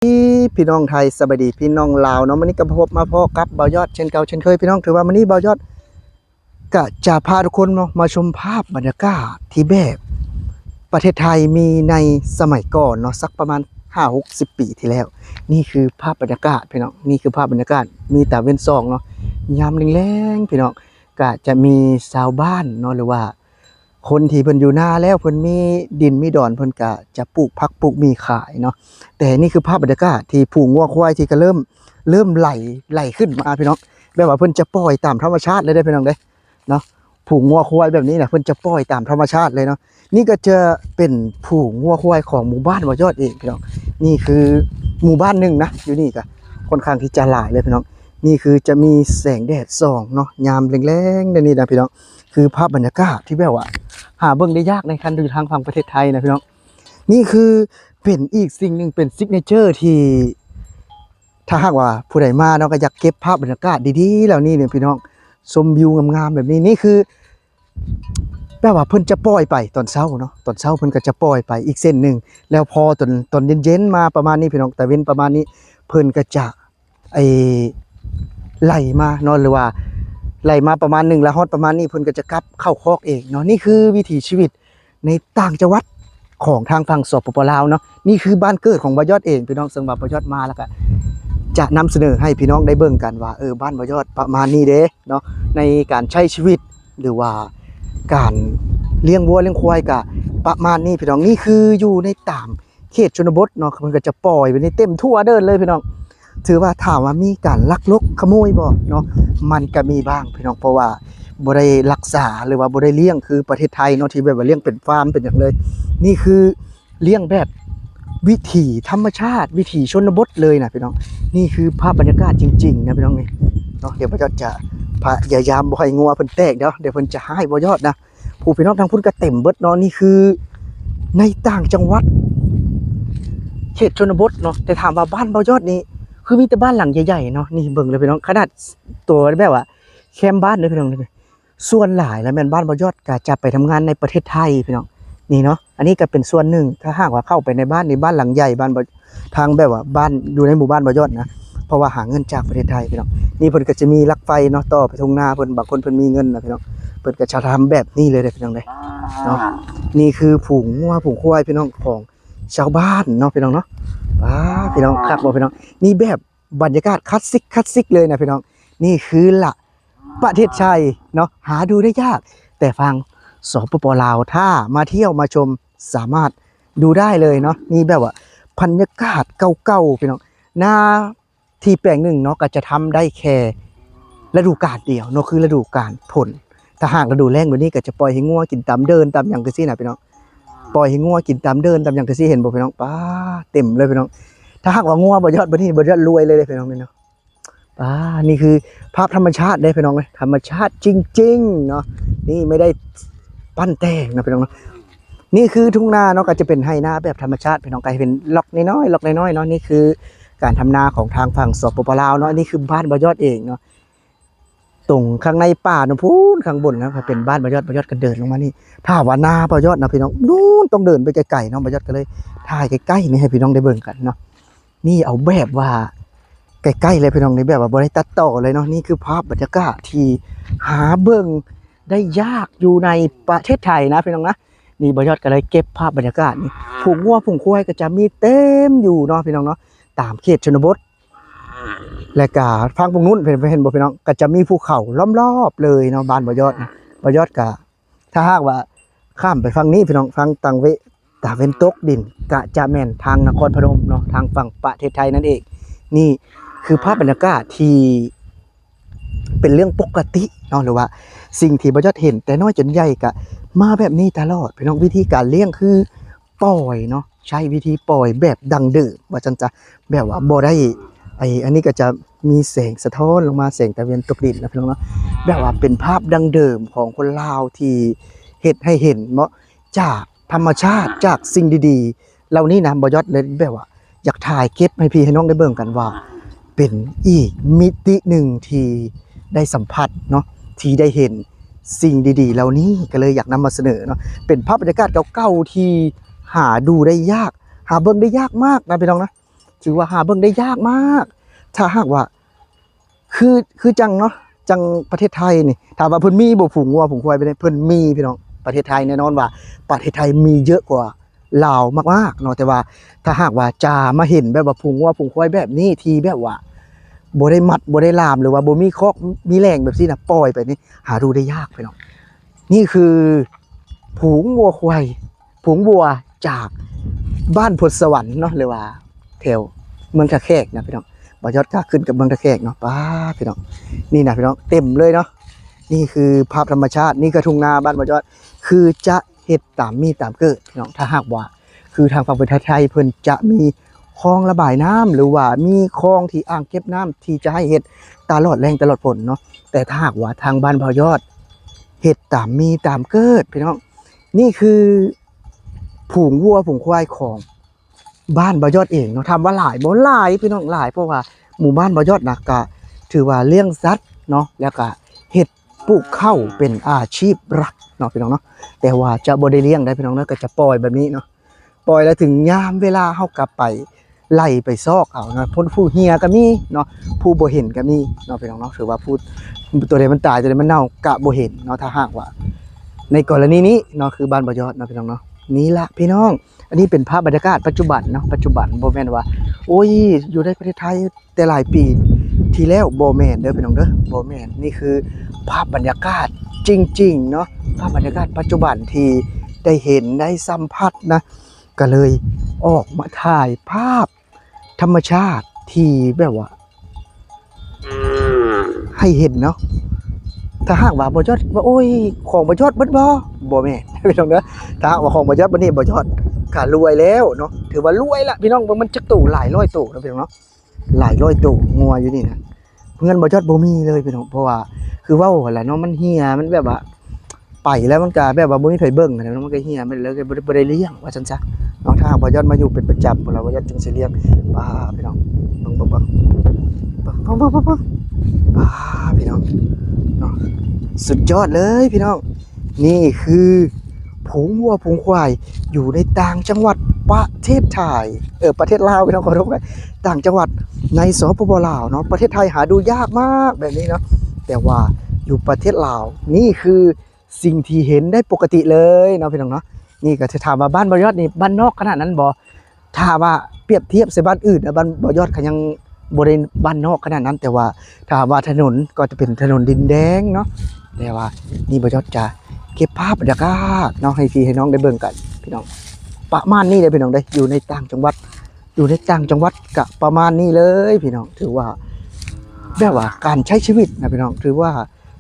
ດີພີ່ນ້ອງໄທ ສະບາຍດີພີ່ນ້ອງລາວເນາະ. ມື້ນີ້ກໍພົບມາພໍ້ກັບບ່າວຍອດເຊັ່ນເກົ່າເຊັ່ນເຄີຍພີ່ນ້ອງ. ຖືວ່າມື້ນີ້ບ່າວຍອດກະຈະພາທຸກຄົນເນາະ ມາຊົມພາບບັນຍາກາດທີ່ແບບປະເທດໄທມີໃນສະໄໝກ່ອນເນາະ ສັກປະມານຫ້າຫົກສິບປີທີ່ແລ້ວ. ນີ້ຄືພາບບັນຍາກາດພີ່ນ້ອງ, ນີ້ຄືພາບບັນຍາກາດ ມີຕາເວັນສ່ອງເນາະ ຍາມແລງໆ ພີ່ນ້ອງ. ກະຈະມີຊາວບ້ານເນາະ ຫຼືວ່າ ຄົນທີ່ເພິ່ນຢູ່ນາແລ້ວ ເພິ່ນມີດິນມີດອນ ເພິ່ນກະຈະປູກຜັກປູກໝີ່ຂາຍເນາະ. ແຕ່ນີ້ຄືພາບບັນຍາກາດທີ່ຝູງງົວຄວາຍທີ່ກະເລີ່ມ ເລີ່ມໄຫຼ ໄຫຼຂຶ້ນມາພີ່ນ້ອງ. ແບບວ່າເພິ່ນຈະປ່ອຍຕາມທຳມະຊາດເລີຍເດ້ພີ່ນ້ອງເດ້ເນາະ. ຝູງງົວຄວາຍແບບນີ້ນະ ເພິ່ນຈະປ່ອຍຕາມທຳມະຊາດເລີຍເນາະ. ນີ້ກໍຈະເປັນຝູງງົວຄວາຍຂອງໝູ່ບ້ານບ່າວຍອດເອງພີ່ນ້ອງ. ນີ້ຄືໝູ່ບ້ານໜຶ່ງນະ ຢູ່ນີ້ກະຄ່ອນຂ້າງທີ່ຈະຫຼາຍເລີຍພີ່ນ້ອງ. ນີ້ຄືຈະມີແສງແດດສ່ອງເນາະ ຍາມແລງໆ ແບບນີ້ນະພີ່ນ້ອງ. ຄືພາບບັນຍາກາດທີ່ແບບວ່າຫາເບິ່ງໄດ້ຍາກໃນຄັນຢູ່ທາງຝັ່ງປະເທດໄທນະພີ່ນ້ອງ. ນີ້ຄືເປັນອີກສິ່ງໜຶ່ງ ເປັນ signature ທີ່ ຖ້າຫາກວ່າຜູ້ໃດມາເນາະ ກໍຢາກເກັບພາບບັນຍາກາດດີໆ ເຫຼົ່ານີ້ເນາະພີ່ນ້ອງ, ຊົມວິວງາມໆ ແບບນີ້. ນີ້ຄືແບບວ່າເພິ່ນຈະປ່ອຍໄປຕອນເຊົ້າເນາະ, ຕອນເຊົ້າເພິ່ນກໍຈະປ່ອຍໄປອີກເສັ້ນໜຶ່ງ ແລ້ວພໍຕອນ ຕອນເຢັນໆ ມາປະມານນີ້ພີ່ນ້ອງ, ຕາເວັນປະມານນີ້ ເພິ່ນກໍຈະ ໄອ້ ໄຫຼມາເນາະ ຫຼືວ່າໄຫຼມາປະມານໜຶ່ງ ແລ້ວຮອດປະມານນີ້ ເພິ່ນກໍຈະກັບເຂົ້າຄອກເອງເນາະ. ນີ້ຄືວິຖີຊີວິດໃນຕ່າງຈັງຫວັດຂອງທາງຝັ່ງ ສປປ ລາວເນາະ. ນີ້ຄືບ້ານເກີດຂອງບ່າວຍອດເອງພີ່ນ້ອງ, ເຊິ່ງວ່າບ່າວຍອດມາແລ້ວກໍຈະນຳສະເໜີໃຫ້ພີ່ນ້ອງໄດ້ເບິ່ງກັນວ່າ ເອີ ບ້ານບ່າວຍອດປະມານນີ້ເດ້ເນາະ, ໃນການໃຊ້ຊີວິດ ຫຼືວ່າການລ້ຽງງົວລ້ຽງຄວາຍກໍປະມານນີ້ພີ່ນ້ອງ. ນີ້ຄືຢູ່ໃນຕາມ ເຂດຊົນນະບົດເນາະ ເພິ່ນກໍຈະປ່ອຍແບບນີ້ເຕັມທົ່ວເດີ່ນເລີຍພີ່ນ້ອງ. ຖືວ່າຖາມວ່າມີການລັກລົກຂະໂມຍບໍ່ເນາະ, ມັນກໍມີບ້າງພີ່ນ້ອງ, ເພາະວ່າບໍ່ໄດ້ຮັກສາ ຫຼືວ່າບໍ່ໄດ້ລ້ຽງຄືປະເທດໄທເນາະ ທີ່ແບບວ່າລ້ຽງເປັນຟາມເປັນຫຍັງເລີຍ. ນີ້ຄືລ້ຽງແບບວິຖີທຳມະຊາດ ວິຖີຊົນນະບົດເລີຍນະພີ່ນ້ອງ. ນີ້ຄືພາບບັນຍາກາດຈິງໆ ນະພີ່ນ້ອງນີ້ເນາະ. ດຽວບ່າວຍອດຈະພະຍາຍາມບໍ່ໃຫ້ງົວເພິ່ນແຕກເດີ, ດຽວເພິ່ນຈະຮ້າຍບ່າວຍອດນະ. ຜູ້ພີ່ນ້ອງທາງພຸ້ນກໍເຕັມເບິດເນາະ. ນີ້ຄືໃນຕ່າງຈັງຫວັດ ເຂດຊົນນະບົດເນາະ, ແຕ່ຖາມວ່າບ້ານບ່າວຍອດນີ້ ຄືມີແຕ່ບ້ານຫຼັງໃຫຍ່ໆ ເນາະ. ນີ້ເບິ່ງເລີຍພີ່ນ້ອງ, ຂະໜາດຕົວແບບວ່າແຄມບ້ານເດ້ພີ່ນ້ອງ, ສ່ວນຫຼາຍແລ້ວແມ່ນບ້ານບ່າວຍອດກໍຈະໄປທຳງານໃນປະເທດໄທພີ່ນ້ອງ. ນີ້ເນາະ, ອັນນີ້ກໍເປັນສ່ວນໜຶ່ງ. ຖ້າຫາກວ່າເຂົ້າໄປໃນບ້ານນີ້ ບ້ານຫຼັງໃຫຍ່ ບ້ານບ່າວ ທາງແບບວ່າບ້ານ ຢູ່ໃນໝູ່ບ້ານບ່າວຍອດນະ, ເພາະວ່າຫາເງິນຈາກປະເທດໄທພີ່ນ້ອງ. ນີ້ເພິ່ນກໍຈະມີລັກໄຟເນາະ ຕໍ່ໄປທົ່ງນາເພິ່ນ, ບາງຄົນເພິ່ນມີເງິນນະພີ່ນ້ອງ, ເພິ່ນກໍຈະທຳແບບນີ້ເລີຍເດ້ພີ່ນ້ອງເດ້ເນາະ. ນີ້ຄືຝູງງົວຝູງຄວາຍພີ່ນ້ອງ ຂອງຊາວບ້ານເນາະພີ່ນ້ອງເນາະ. ວ້າ ພີ່ນ້ອງ ຄັກບໍ່ພີ່ນ້ອງ? ນີ້ແບບບັນຍາກາດຄລາສສິກ ຄລາສສິກເລີຍນະພີ່ນ້ອງ. ນີ້ຄືລະ ປະເທດໄທເນາະ ຫາດູໄດ້ຍາກ, ແຕ່ຝັ່ງ ສປປ ລາວ ຖ້າມາທ່ຽວມາຊົມ ສາມາດດູໄດ້ເລີຍເນາະ. ນີ້ແບບວ່າບັນຍາກາດເກົ່າໆ ພີ່ນ້ອງ. ນາທີ່ແປງໜຶ່ງເນາະ ກໍຈະທຳໄດ້ແຄ່ລະດູການດຽວເນາະ ຄືລະດູການຝົນ. ຖ້າຫາກລະດູແລ້ງແບບນີ້ ກໍຈະປ່ອຍໃຫ້ງົວກິນຕາມເດີ່ນຕາມຫຍັງຈັ່ງຊີ້ນະພີ່ນ້ອງ, ປ່ອຍໃຫ້ງົວກິນຕາມເດີ່ນຕາມຫຍັງຈັ່ງຊີ້ ເຫັນບໍ່ພີ່ນ້ອງ? ປ້າ ເຕັມເລີຍພີ່ນ້ອງ. ຖ້າຫາກວ່າງົວບ່າວຍອດບາດນີ້ ບ່າວຍອດລວຍເລີຍເດ້ພີ່ນ້ອງເນາະ. ອ່າ ນີ້ຄືພາບທຳມະຊາດເດ້ພີ່ນ້ອງເອີຍ, ທຳມະຊາດຈິງໆ ເນາະ. ນີ້ໄມ່ໄດ້ປັ້ນແຕ່ງນະພີ່ນ້ອງເນາະ. ນີ້ຄືທົ່ງນາເນາະ, ກໍຈະເປັນໄຮ່ນາແບບທຳມະຊາດພີ່ນ້ອງ, ກໍເປັນລັອກນ້ອຍໆ ລັອກນ້ອຍໆ ເນາະ. ນີ້ຄືການທຳນາຂອງທາງຝັ່ງ ສປປ ລາວ ເນາະ. ອັນນີ້ຄືບ້ານບ່າວຍອດເອງເນາະ, ຕົງຂ້າງໃນປ່ານັ້ນພຸ້ນ ຂ້າງບົນນະ ກໍເປັນບ້ານບ່າວຍອດ. ບ່າວຍອດກໍເດີນລົງມານີ້, ຖ້າວ່ານາບ່າວຍອດນະພີ່ນ້ອງ ນູ້ນ ຕ້ອງເດີນໄປໄກໆ ເນາະ. ບ່າວຍອດກໍເລີຍຖ່າຍໃກ້ໆ ນີ້ໃຫ້ພີ່ນ້ອງໄດ້ເບິ່ງກັນເນາະ. ນີ້ເອົາແບບວ່າໃກ້ໆ ເລີຍພີ່ນ້ອງ, ນີ້ແບບວ່າບໍ່ໄດ້ຕັດຕໍ່ເລີຍເນາະ. ນີ້ຄືພາບບັນຍາກາດທີ່ຫາເບິ່ງໄດ້ຍາກຢູ່ໃນປະເທດໄທນະພີ່ນ້ອງນະ. ນີ້ບ່າວຍອດກໍເລີຍເກັບພາບບັນຍາກາດນີ້, ຝູງງົວຝູງຄວາຍກໍຈະມີເຕັມຢູ່ເນາະພີ່ນ້ອງເນາະ, ຕາມເຂດຊົນນະບົດ. ແລະກະຝັ່ງຝັ່ງນັ້ນ ເຫັນ ເຫັນບໍ່ພີ່ນ້ອງ, ກໍຈະມີພູເຂົາລ້ອມລອບເລີຍເນາະ ບ້ານບ່າວຍອດນະ. ບ່າວຍອດກະ ຖ້າຫາກວ່າຂ້າມໄປຝັ່ງນີ້ພີ່ນ້ອງ, ຝັ່ງຕາເວ ຕາເວັນຕົກດິນ ກະຈະແມ່ນທາງນະຄອນພະນົມເນາະ, ທາງຝັ່ງປະເທດໄທນັ້ນເອງ. ນີ້ຄືພາບບັນຍາກາດທີ່ເປັນເລື່ອງປົກກະຕິເນາະ ຫຼືວ່າສິ່ງທີ່ບ່າວຍອດເຫັນແຕ່ນ້ອຍຈົນໃຫຍ່ກະມາແບບນີ້ຕະຫຼອດພີ່ນ້ອງ. ວິທີການລ້ຽງຄືປ່ອຍເນາະ, ໃຊ້ວິທີປ່ອຍແບບດັ້ງເດີມວ່າຊັ້ນຊະ, ແບບວ່າບໍ່ໄດ້ ໄອ້ ອັນນີ້ກໍຈະມີແສງສະທ້ອນລົງມາ, ແສງຕາເວັນຕົກດິນນະພີ່ນ້ອງເນາະ. ແບບວ່າເປັນພາບດັ້ງເດີມຂອງຄົນລາວທີ່ເຮັດໃຫ້ເຫັນເນາະ, ຈາກທຳມະຊາດ ຈາກສິ່ງດີໆເຫຼົ່ານີ້ນະ. ບ່າວຍອດເລີຍແບບວ່າຢາກຖ່າຍເກັບໃຫ້ພີ່ໃຫ້ນ້ອງໄດ້ເບິ່ງກັນວ່າ ເປັນອີກມິຕິໜຶ່ງທີ່ໄດ້ສຳຜັດເນາະ, ທີ່ໄດ້ເຫັນສິ່ງດີໆເຫຼົ່ານີ້, ກໍເລີຍຢາກນຳມາສະເໜີເນາະ. ເປັນພາບບັນຍາກາດເກົ່າໆທີ່ຫາດູໄດ້ຍາກ, ຫາເບິ່ງໄດ້ຍາກມາກນະພີ່ນ້ອງນະ. ຖືວ່າຫາເບິ່ງໄດ້ຍາກມາກ. ຖ້າຫາກວ່າ ຄື ຄືຈັ່ງເນາະ ຈັ່ງປະເທດໄທນີ້ ຖາມວ່າເພິ່ນມີບໍ່ ຝູງງົວຝູງຄວາຍແບບນີ້? ເພິ່ນມີພີ່ນ້ອງ. ປະເທດໄທແນ່ນອນວ່າປະເທດໄທມີເຍອະກວ່າລາວມາກໆເນາະ, ແຕ່ວ່າຖ້າຫາກວ່າຈະມາເຫັນແບບວ່າຝູງງົວຝູງຄວາຍແບບນີ້ ທີ່ແບບວ່າບໍ່ໄດ້ມັດ ບໍ່ໄດ້ລ່າມ ຫຼືວ່າບໍ່ມີຄອກມີແຫຼງແບບຊີ້ນະ ປ່ອຍໄປນີ້ ຫາດູໄດ້ຍາກພີ່ນ້ອງ. ນີ້ຄືຝູງງົວຄວາຍ ຝູງງົວຈາກບ້ານພົດສະຫວັນເນາະ ຫຼືວ່າແຖວເມືອງທ່າແຂກນະພີ່ນ້ອງ. ບ່າວຍອດກະຂຶ້ນກັບເມືອງທ່າແຂກເນາະ. ປ້າ ພີ່ນ້ອງ ນີ້ນະພີ່ນ້ອງ ເຕັມເລີຍເນາະ. ນີ້ຄືພາບທຳມະຊາດ ນີ້ກະທົ່ງນາບ້ານບ່າວຍອດ. ຄືຈະເຮັດຕາມມີດຕາມເກີດພີ່ນ້ອງ. ຖ້າຫາກວ່າ ຄືທາງຝັ່ງປະເທດໄທ ເພິ່ນຈະມີຄອງລະບາຍນ້ຳ ຫຼືວ່າມີຄອງທີ່ ອ່າງເກັບນ້ຳ ທີ່ຈະໃຫ້ເຮັດຕະຫຼອດແລ້ງຕະຫຼອດຝົນເນາະ, ແຕ່ຖ້າຫາກວ່າທາງບ້ານບ່າວຍອດເຮັດຕາມມີຕາມເກີດພີ່ນ້ອງ. ນີ້ຄືຝູງງົວຝູງຄວາຍຂອງບ້ານບ່າວຍອດເອງເນາະ. ຖາມວ່າຫຼາຍບໍ່? ຫຼາຍພີ່ນ້ອງ ຫຼາຍ, ເພາະວ່າໝູ່ບ້ານບ່າວຍອດນະ ກະຖືວ່າລ້ຽງສັດເນາະ ແລ້ວກະເຮັດ ປູກເຂົ້າເປັນອາຊີບຫຼັກເນາະພີ່ນ້ອງເນາະ. ແຕ່ວ່າຈະບໍ່ໄດ້ລ້ຽງໄດ໋ພີ່ນ້ອງເນາະ, ກະຈະປ່ອຍແບບນີ້ເນາະ. ປ່ອຍແລ້ວເຖິງຍາມເວລາເຮົາກະໄປໄລ່ໄປຊອກເອົາເນາະ. ຜູ້ ຜູ້ເຫື່ອກະມີເນາະ, ຜູ້ບໍ່ເຫັນກະມີເນາະພີ່ນ້ອງເນາະ. ຖືວ່າຜູ້ ຕົວໃດມັນຕາຍ ຕົວໃດມັນເນົ່າກະບໍ່ເຫັນເນາະ. ຖ້າຫາກວ່າໃນກໍລະນີນີ້ເນາະ ຄືບ້ານບ່າວຍອດເນາະພີ່ນ້ອງເນາະ. ນີ້ລະພີ່ນ້ອງ ອັນນີ້ເປັນພາບບັນຍາກາດປັດຈຸບັນເນາະ, ປັດຈຸບັນ. ບໍ່ແມ່ນວ່າ ໂອ້ຍ ຢູ່ໃນປະເທດໄທ ແຕ່ຫຼາຍປີທີ່ແລ້ວ ບໍ່ແມ່ນເດີພີ່ນ້ອງເດີ ບໍ່ແມ່ນ. ນີ້ຄືພາບບັນຍາກາດຈິງໆເນາະ, ພາບບັນຍາກາດປັດຈຸບັນທີ່ໄດ້ເຫັນໄດ້ສຳຜັດນະ, ກະເລີຍອອກມາຖ່າຍພາບທຳມະຊາດທີ່ແບບວ່າໃຫ້ເຫັນເນາະ. ຖ້າຫາກວ່າບ່າວຍອດວ່າ ໂອ້ຍ ຂອງບ່າວຍອດເບິດບໍ່? ບໍ່ແມ່ນພີ່ນ້ອງເດີ. ຖ້າຫາກວ່າຂອງບ່າວຍອດເບິດນີ້ ບ່າວຍອດກະລວຍແລ້ວເນາະ, ຖືວ່າລວຍລະພີ່ນ້ອງ. ເບິ່ງມັນຈັກໂຕ ຫຼາຍຮ້ອຍໂຕເນາະພີ່ນ້ອງເນາະ. ຫຼາຍຮ້ອຍໂຕ ງົວຢູ່ນີ້ນະ. ເຮືອນບ່າວຍອດບໍ່ມີເລີຍພີ່ນ້ອງ ເພາະວ່າຄືເວົ້າຫັ້ນລະເນາະ, ມັນເຫື່ອ ມັນແບບວ່າໄປແລ້ວມັນກະແບບວ່າບໍ່ມີໃຜເບິ່ງຫັ້ນນະ, ມັນກະເຫື່ອໄປເລີຍ ກະບໍ່ໄດ້ ບໍ່ໄດ້ລ້ຽງວ່າຊັ້ນຊະເນາະ. ຖ້າຫາກບ່າວຍອດມາຢູ່ເປັນປະຈຳພຸ້ນລະ ບ່າວຍອດຈຶ່ງຊິລ້ຽງ. ປ້າ ພີ່ນ້ອງ ເບິ່ງ ເບິ່ງ ເບິ່ງ ເບິ່ງ ປ້າ ພີ່ນ້ອງເນາະ, ສຸດຍອດເລີຍພີ່ນ້ອງ. ນີ້ຄື ຝູງງົວຝູງຄວາຍຢູ່ໃນຕ່າງຈັງຫວັດປະເທດໄທ ເອີ ປະເທດລາວພີ່ນ້ອງ ຂໍໂທດ ຕ່າງຈັງຫວັດໃນ ສປປ ລາວເນາະ. ປະເທດໄທຫາດູຍາກມາກແບບນີ້ເນາະ, ແຕ່ວ່າຢູ່ປະເທດລາວ ນີ້ຄືສິ່ງທີ່ເຫັນໄດ້ປົກກະຕິເລີຍເນາະ ພີ່ນ້ອງເນາະ. ນີ້ກະຈະຖາມວ່າບ້ານບ່າວຍອດນີ້ບ້ານນອກຂະໜາດນັ້ນບໍ່? ຖ້າວ່າປຽບທຽບໃສ່ບ້ານອື່ນນະ ບ້ານບ່າວຍອດກະຍັງບໍ່ໄດ້ບ້ານນອກຂະໜາດນັ້ນ, ແຕ່ວ່າຖ້າວ່າຖະໜົນກໍຈະເປັນຖະໜົນດິນແດງເນາະ. ແຕ່ວ່ານີ້ບ່າວຍອດຈະເກັບພາບບັນຍາກາດເນາະ ໃຫ້ພີ່ໃຫ້ນ້ອງໄດ້ເບິ່ງກັນພີ່ນ້ອງ. ປະມານນີ້ເດີພີ່ນ້ອງເດີ, ຢູ່ໃນຕ່າງຈັງຫວັດ ຢູ່ໃນຕ່າງຈັງຫວັດກະປະມານນີ້ເລີຍພີ່ນ້ອງ. ຖືວ່າແບບວ່າການໃຊ້ຊີວິດນະພີ່ນ້ອງ ຖືວ່າ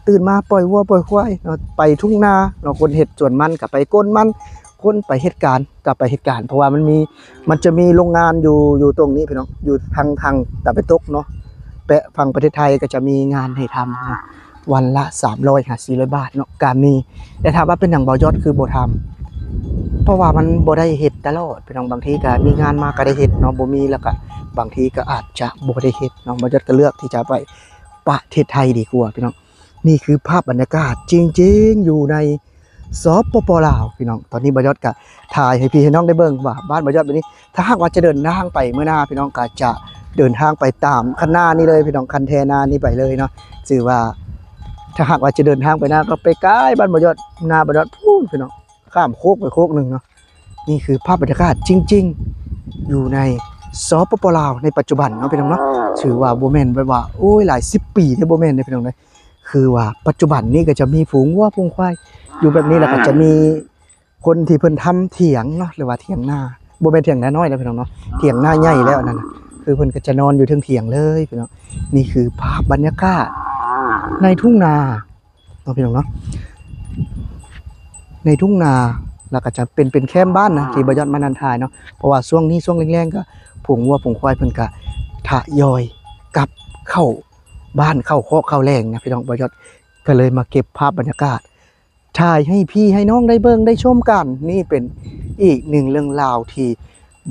ຕື່ນມາປ່ອຍງົວປ່ອຍຄວາຍເນາະ, ໄປທົ່ງນາເນາະ, ຄົນເຮັດສວນມັນກະໄປກົ້ນມັນ, ຄົນໄປເຮັດການກະໄປເຮັດການ. ເພາະວ່າມັນມີ ມັນຈະມີໂລງງານຢູ່ ຢູ່ຕົງນີ້ພີ່ນ້ອງ, ຢູ່ທາງ ທາງຕາເວັນຕົກເນາະ, ແປະຝັ່ງປະເທດໄທກະຈະມີງານໃຫ້ທຳເນາະ, ວັນລະສາມຮ້ອຍຫາສີ່ຮ້ອຍບາດເນາະ ກະມີ. ແຕ່ຖາມວ່າເປັນຫຍັງບ່າວຍອດຄືບໍ່ທຳ? ເພາະວ່າມັນບໍ່ໄດ້ເຮັດຕະຫຼອດພີ່ນ້ອງ, ບາງທີກະມີງານມາກະໄດ້ເຮັດເນາະ, ບໍ່ມີລະກະບາງທີກະອາດຈະບໍ່ໄດ້ເຮັດເນາະ. ບ່າວຍອດກະເລືອກທີ່ຈະໄປປະເທດໄທດີກວ່າພີ່ນ້ອງ. ນີ້ຄືພາບບັນຍາກາດຈິງໆ ຢູ່ໃນ ສປປ ລາວ ພີ່ນ້ອງ. ຕອນນີ້ບ່າວຍອດກະຖ່າຍໃຫ້ພີ່ໃຫ້ນ້ອງໄດ້ເບິ່ງວ່າບ້ານບ່າວຍອດແບບນີ້. ຖ້າຫາກວ່າຈະເດີນທາງໄປມື້ໜ້າພີ່ນ້ອງ ກະຈະເດີນທາງໄປຕາມຄັນນານີ້ເລີຍພີ່ນ້ອງ, ຄັນແທນານີ້ໄປເລີຍເນາະ. ຊື່ວ່າຖ້າຫາກວ່າຈະເດີນທາງໄປນາ ກະໄປກາຍບ້ານບ່າວຍອດ ນາບ່າວຍອດພຸ້ນພີ່ນ້ອງ, ຂ້າມໂຄກໄປໂຄກໜຶ່ງເນາະ. ນີ້ຄືພາບບັນຍາກາດຈິງໆ ຢູ່ໃນ ສປປ ລາວ ໃນປັດຈຸບັນເນາະ ພີ່ນ້ອງເນາະ. ຖືວ່າບໍ່ແມ່ນແບບວ່າ ໂອ້ຍ ຫຼາຍສິບປີເດ້, ບໍ່ແມ່ນເດ້ພີ່ນ້ອງເດ້. ຄືວ່າປັດຈຸບັນນີ້ກະຈະມີຝູງງົວຝູງຄວາຍຢູ່ແບບນີ້ ແລ້ວກະຈະມີຄົນທີ່ເພິ່ນທຳຖຽງເນາະ ຫຼືວ່າຖຽງນາ, ບໍ່ແມ່ນຖຽງນານ້ອຍນະພີ່ນ້ອງເນາະ, ຖຽງນາໃຫຍ່ແລ້ວອັນນັ້ນນະ. ຄືເພິ່ນກະຈະນອນຢູ່ເທິງຖຽງເລີຍພີ່ນ້ອງ. ນີ້ຄືພາບບັນຍາກາດໃນທົ່ງນາ ເນາະ ພີ່ນ້ອງເນາະ, ໃນທົ່ງນາ ແລ້ວກະຈະເປັນ ເປັນແຄມບ້ານນະ ທີ່ບ່າວຍອດມານັ່ງຖ່າຍເນາະ. ເພາະວ່າຊ່ວງນີ້ ຊ່ວງແລ້ງໆ ກະຝູງງົວຝູງຄວາຍເພິ່ນກະທະຍອຍກັບເຂົ້າບ້ານ ເຂົ້າຄອກເຂົ້າແຫຼງນະພີ່ນ້ອງ. ບ່າວຍອດກະເລີຍມາເກັບພາບບັນຍາກາດ ຖ່າຍໃຫ້ພີ່ໃຫ້ນ້ອງໄດ້ເບິ່ງໄດ້ຊົມກັນ. ນີ້ເປັນອີກໜຶ່ງເລື່ອງລາວທີ່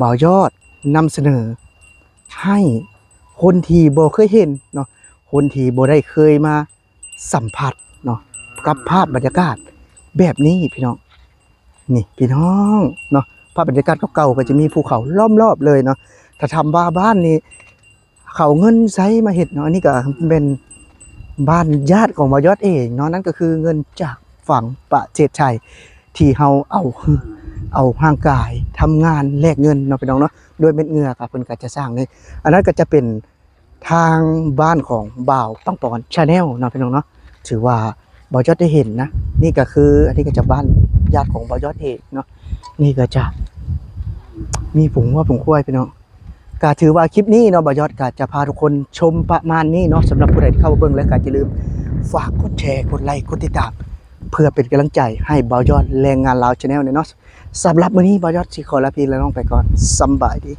ບ່າວຍອດນຳສະເໜີໃຫ້ຄົນທີ່ບໍ່ເຄີຍເຫັນເນາະ, ຄົນທີ່ບໍ່ໄດ້ເຄີຍມາ ສຳຜັດເນາະ ກັບພາບບັນຍາກາດແບບນີ້ພີ່ນ້ອງ. ນີ້ພີ່ນ້ອງເນາະ, ພາບບັນຍາກາດເກົ່າໆ ກະຈະມີພູເຂົາລ້ອມລອບເລີຍເນາະ. ຖ້າຖາມວ່າບ້ານນີ້ເຂົາເງິນໃສມາເຮັດເນາະ ອັນນີ້ກໍແມ່ນບ້ານຍາດຂອງບ່າວຍອດເອງເນາະ ນັ້ນກໍຄືເງິນຈາກຝັ່ງປະເທດໄທ ທີ່ເຮົາເອົາ ເອົາຮ່າງກາຍທຳງານແລກເງິນເນາະ ພີ່ນ້ອງເນາະ ດ້ວຍເມັດເຫື່ອ ກໍເພິ່ນກໍຈະສ້າງນີ້ ອັນນັ້ນກໍຈະເປັນ ທາງບ້ານຂອງບ່າວປັງປອນ Channel ເນາະ ພີ່ນ້ອງເນາະ ຖືວ່າບ່າວຍອດໄດ້ເຫັນນະ ນີ້ກໍຄື ອັນນີ້ກໍຈະບ້ານຍາດຂອງບ່າວຍອດເອງເນາະ ນີ້ກໍຈະມີຝູງງົວຝູງຄວາຍ ພີ່ນ້ອງ ກໍຖືວ່າຄລິບນີ້ເນາະ ບ່າວຍອດກໍຈະພາທຸກຄົນຊົມປະມານນີ້ເນາະ ສຳລັບຜູ້ໃດທີ່ເຂົ້າມາເບິ່ງແລ້ວກໍຢ່າລືມຝາກກົດແຊ ກົດໄລ ກົດຕິດຕາມ ເພື່ອເປັນກຳລັງໃຈໃຫ້ບ່າວຍອດ ແລງງານລາວ Channel ແດ່ເນາະ ສຳລັບມື້ນີ້ບ່າວຍອດຊິຂໍລາພີ່ລານ້ອງໄປກ່ອນ ສຳບາຍດີ.